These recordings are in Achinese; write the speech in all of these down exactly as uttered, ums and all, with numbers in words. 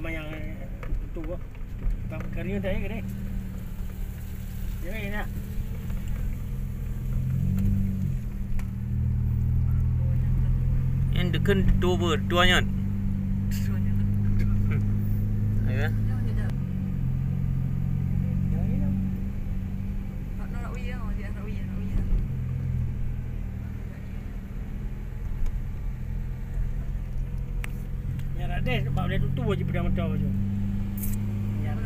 Manyang tu, bang kering dah, eh, kering. Jadi nak. Nyan deukeuen tuwo beuet, tuwo nyan. Ya. Nyan radeh bak ulèe tutoe jipeudong moto tu. Nyan.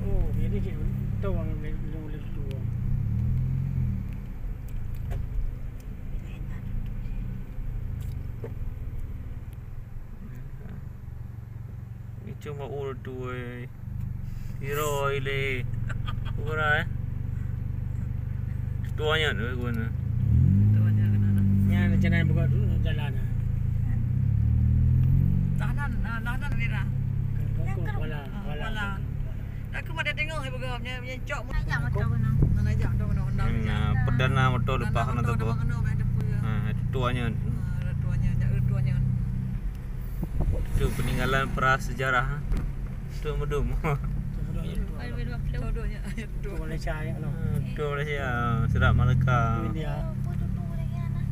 Oh, jadi cit tutoe bang ulèe, ulèe tutoe. Ni cuma ulu tuai. Siroi lé. Ura, eh. Tuai nyan, eh, guna. Nyan rencana buka dulu jalan, eh. Tahanan, ah, tahanan Mira. Kongkong, kuala, kuala. Kuala. Aku mah dah tengok, eh, peugah, punya, punya cok. Nak ajak motor kena. Nak ajak motor kena, Honda. Hmm, ajak. Perdana motor lepas kena tu. Kena, kena, kena, kena, kena. Ha, itu tuanya. Ha, tuanya, jak tuanya. Itu peninggalan prasejarah. Itu medum. Dua ribu dua puluh. Itu Malaysia, ya, no. Ha, itu Malaysia, Selat Malaka. India. Oh, apa tu, tu lagi, anak?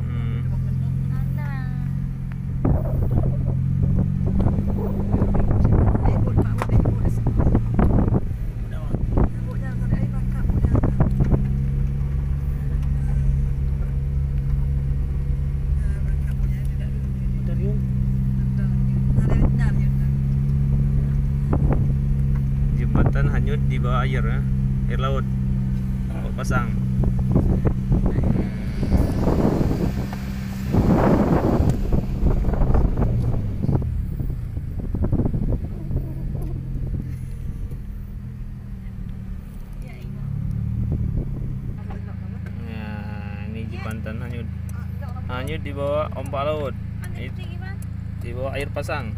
Hmm. Jembatan hanyut di bawah air, eh. Air laut. Laut pasang. Ya, ini jembatan hanyut. Hanyut di bawah ombak laut. Di bawah air pasang.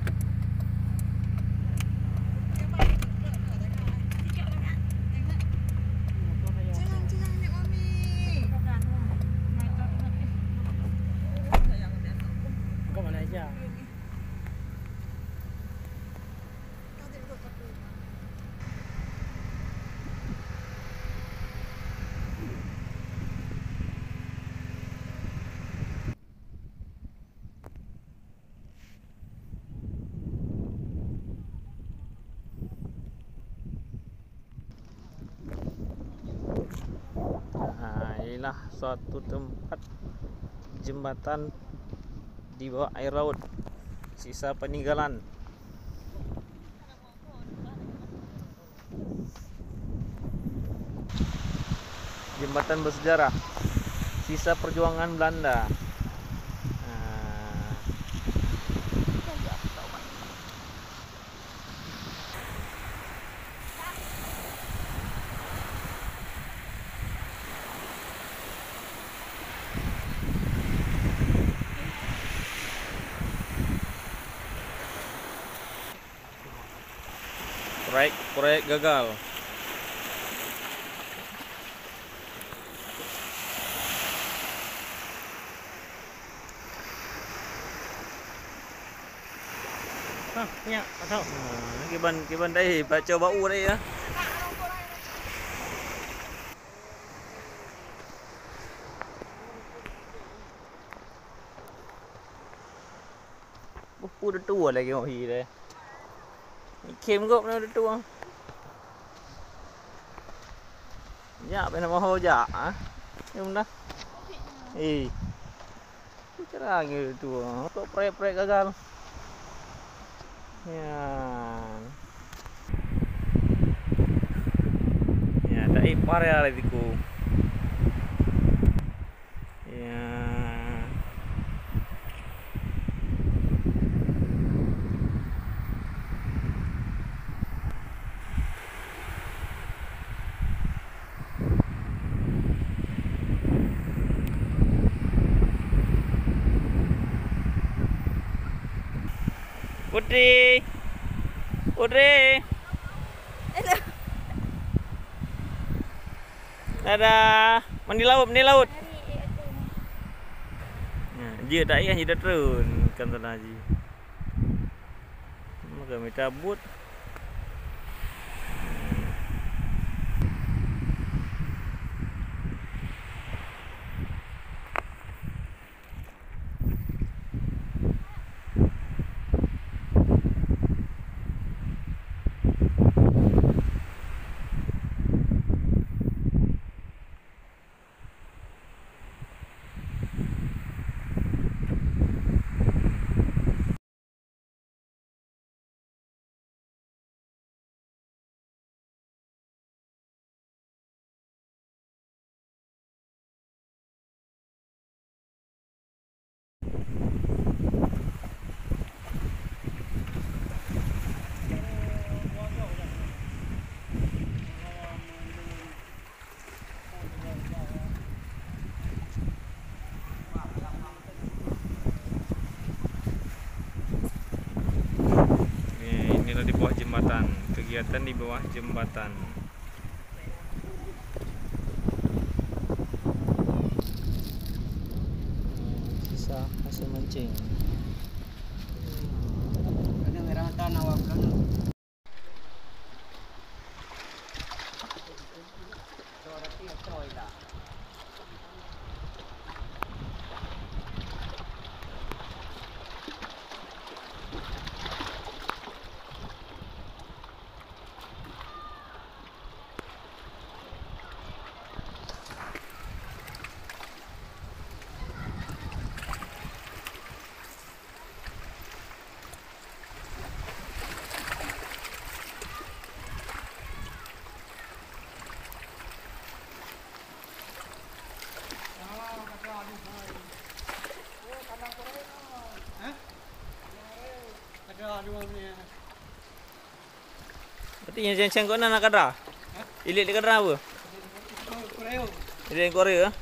Nah, inilah suatu tempat jembatan di bawah air laut, sisa peninggalan. Jembatan bersejarah, sisa perjuangan Belanda. Nah. Proyek, proyek gagal. Hah, nyak, atau? Nah, kiban, kiban dai, baca bau dai ya. Buku dah tua lagi, oh, hi deh. Ikem gop na dah tua. Jak, pernah maho jak, ha? Ni benda. Eh. Cara angin tu, untuk proyek-proyek gagal. Ya. Ya, tak ipar ya, Letiku. Ya. Putri. Putri. Hello. Dadah. Mandi laôt, mandi laôt. Nah, jeuet tak payah, jeuet dah turun. Kan sana ji. Maka mita but. Ni, inilah di bawah jembatan. Kegiatan di bawah jembatan. Sisa hasil mancing. Berarti nyang ceng-ceng keunan na kadra? Ilet di kadra apa? Ilet Korea, eh?